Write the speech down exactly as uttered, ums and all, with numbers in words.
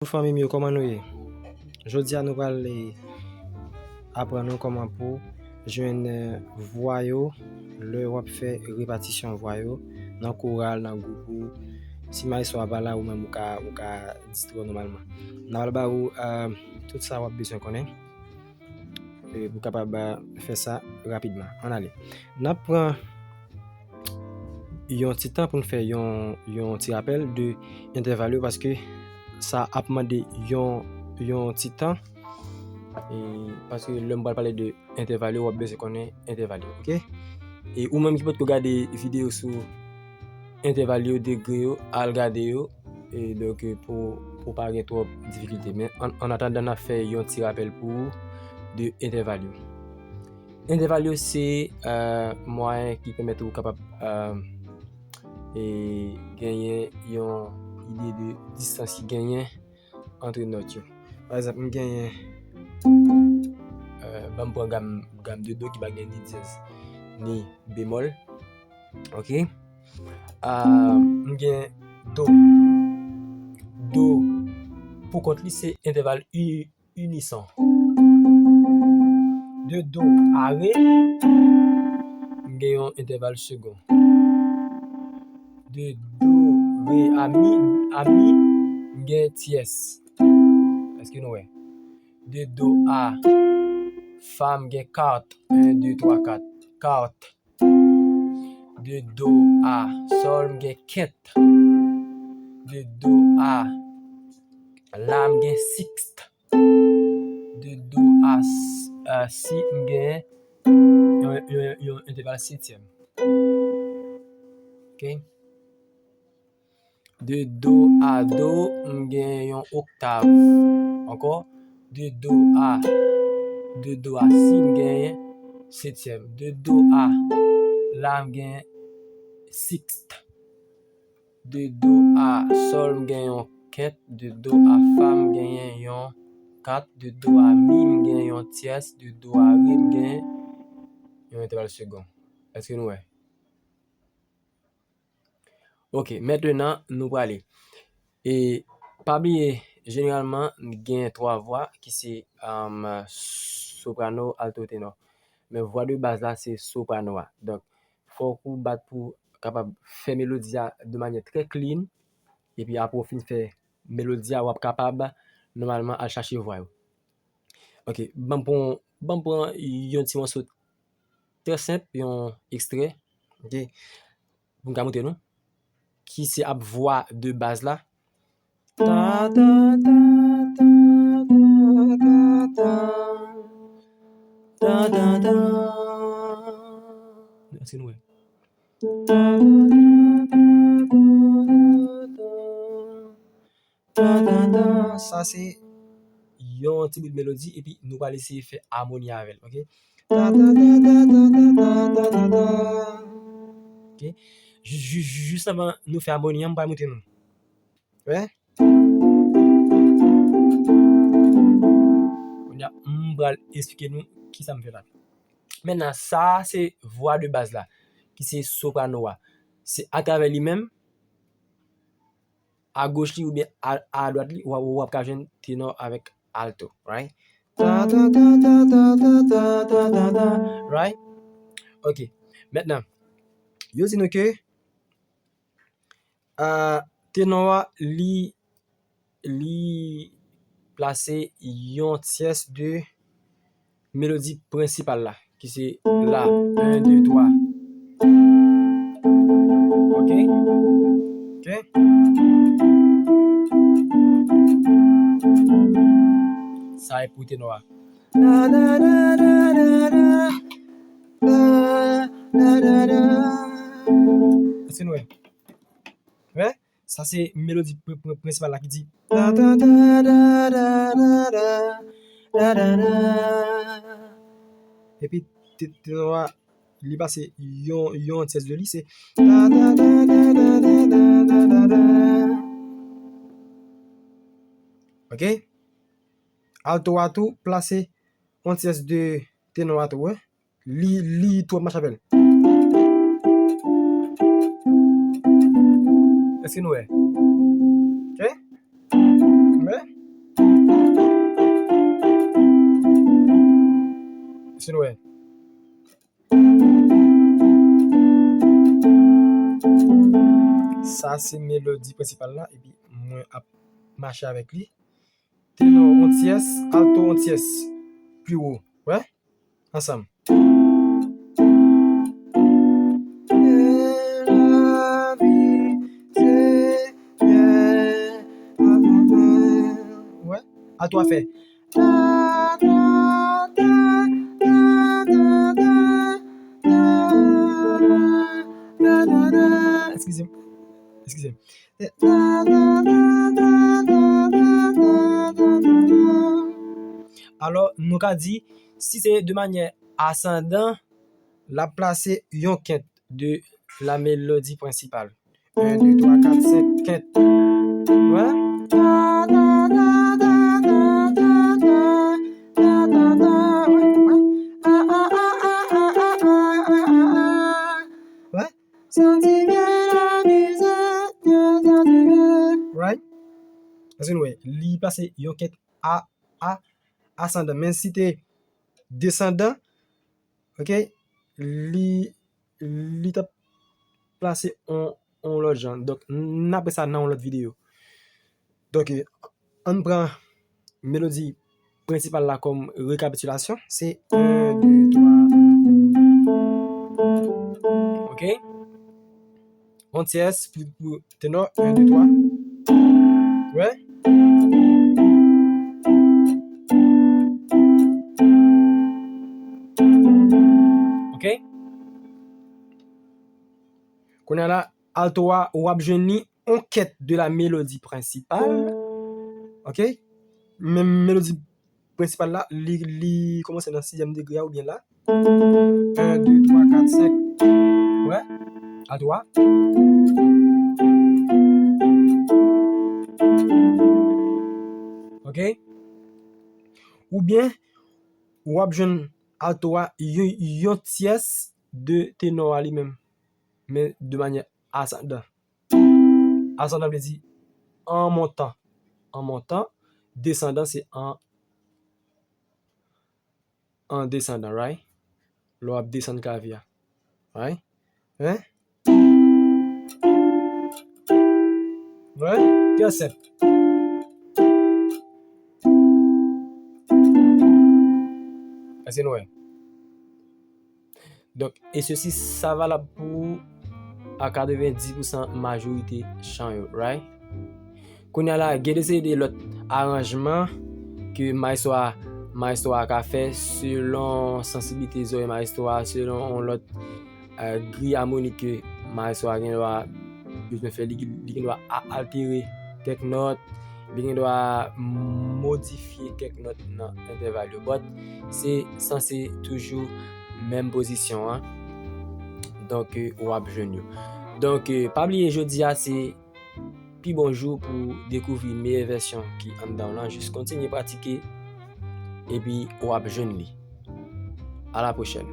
Fanmi m yo, kòman nou ye? Jodi a nou pral aprann nou kòman pou jwenn vwa yo lè w ap fè repatisyon vwa yo nan koral, nan gwoup ou. Si maestro a pa la, ou menm ou ka, ou ka distrè w nòmalman. N a pral ba ou, euh, tout sa w ap bezwen konnen, e pou kapab, euh, fè sa rapidman. Ann ale. N ap pran yon ti tan pou n fè yon, yon ti rapèl de entèval yo, paske sa ap mande yon, yon ti tan. E paske lè m pral pale de entèval yo, w ap bezwen konnen entèval yo, oke? E ou menm ki potko gade videyo sou entèval yo, degre yo, al gade yo. E donk, pou, pou pa gen twòp difikilte. Men an, an atandan, n ap fè yon ti rapèl pou ou de entèval yo. Entèval yo se, euh, mwayen ki pèmèt ou kapab, euh, e, genyen yon ide de distans ki genyen ant nòt yo. Pa egzanp, m genyen, euh, ban m pran gam, gam de do ki pa gen ni dyèz ni bemòl. Oke? Euh, m gen do. Do, pou kont li, se entèval i- inison. De do a re, m gen yon entèval segon. De do re a mi, a mi, m gen tyès. Èske nou wè? De do a fa, m gen kat. En, de, twa, kat. Kat. De do a sòl, m gen kent. De do a la, m gen siks. De do a s-, a si, m gen yon, yon, yon entèval setyèm. Oke? De do a do, m gen yon oktav. Ankò, de do a, de do a si, m gen setyèm. De do a la, m gen siks. De do a sòl, m gen yon kent. De do a fa, m genyen yon kat. De do a mi, m gen yon tyès. De do a re, m gen yon entèval segon. Èske nou wè? Oke, mentnan, nou prale. E pa bliye, jeneralman, gen twa vwa ki se, um, soprano, alto, tenò. Men vwa de baz la, se soprano a. Donk, fòk ou bat pou kapab fè melodi a de manyè trè clean. Epi apre w fin fè melodi a, w ap kapab, nòmalman, al chache vwa yo. Oke, ban m pran, ban m pran yon ti mòso trè senp, yon ekstrè, oke, pou m ka montre nou, ki se ap vwa de baz la. Ta, ta, ta, ta, ta, ta, ta. Ta, ta, ta. Èske nou wè? Sa se yon ti bout melodi, epi nou pral eseye fè amoni avè l, oke? Oke? Jis, jis, jis anvan nou fè amoni an, m pral montre nou. Wè? Kounye a, m pral esplike nou kisa m fè la. Mentnan, sa a se vwa de baz la, ki se soprano a. Se atravè li menm, agoch li oubyen a, adwat li, w ap, w ap ka jwenn tenò avèk alto, right? Ta, ta, ta, right? Oke. Mentnan, yo di nou ke, ah, tenò a, li, li plase yon tyès de melodi prensipal la, ki se la, en, de, twa. Oke? Oke? Sa e pou tenò a. Èske nou wè? Wè? Sa se melodi pre-, pre-, prensipal la ki di. Epi te-, tenò a, li pase yon, yon tyès de li, se. Oke? Alto a tou plase yon tyès de tenò a tou, wè. Li, li twòp mache avè l. Èske nou wè? Oke? Wè? Si nou wè. Sa se melodi prensipal la, epi mwen ap mache avèk li. Tenò yon tyès, alto yon tyès pi wo. Wè? Ansanm. Wè? Alto a fè. Eskize m. Eskize m. Alò, nou ka di, si se de manyè asandan, l ap plase yon kent de la melodi prensipal. En, de, twa, kat, senk, kent. Wè? Wè? Right? Paske nou wè, li plase yon kent a, a, asandan. Men si te desandan, ok, li, li t ap plase on, on lòt jan. Donk, n ap wè sa nan yon lòt videyo. Donk, ann pran melodi prensipal la kòm rekapitilasyon. Se en, de, twa. Ok? Yon tyès pou, pou tenò. En, de, twa. Wè? Ok? Kounye a la, alto a, w ap jwenn li on kent de la melodi prensipal. Ok? Men melodi prensipal la, li, li kòmanse nan sizyèm degre a oubyen la. En, de, twa, kat, senk. Wè? Alto a. Ok? Oubyen, w ap jwenn alto a, yon, yon tyès de tenò a li menm. Men de manyè asandan. Asandan vle di an montan. An montan. Desandan se an, an desandan, right? Lè w ap desann klavye a. Right? Hein? Right? Trè senp. Èske nou wè? Donk, e sesi, sa valab pou ou a katrevenndis pousan majorite chan yo, right? Kounye a la, gen de seri de lòt aranjman ke maestro a, maestro a ka fè selon sansiblite zòrèy maestro a, selon yon lòt, eh, gri amonik ke maestro a gen dwa bezwen fè. Li, li gen dwa a-, altere kèk nòt, li gen dwa modifye kèk nòt nan entèval yo, but se sanse toujou menm pozisyon an. Donk, eh, w ap jwenn yo. Donk, eh, pa bliye jodi a se pi bon jou pou dekouvri meyè vèsyon ki anndan w lan. Jis kontinye pratike, epi w ap jwenn li. A la pwochèn.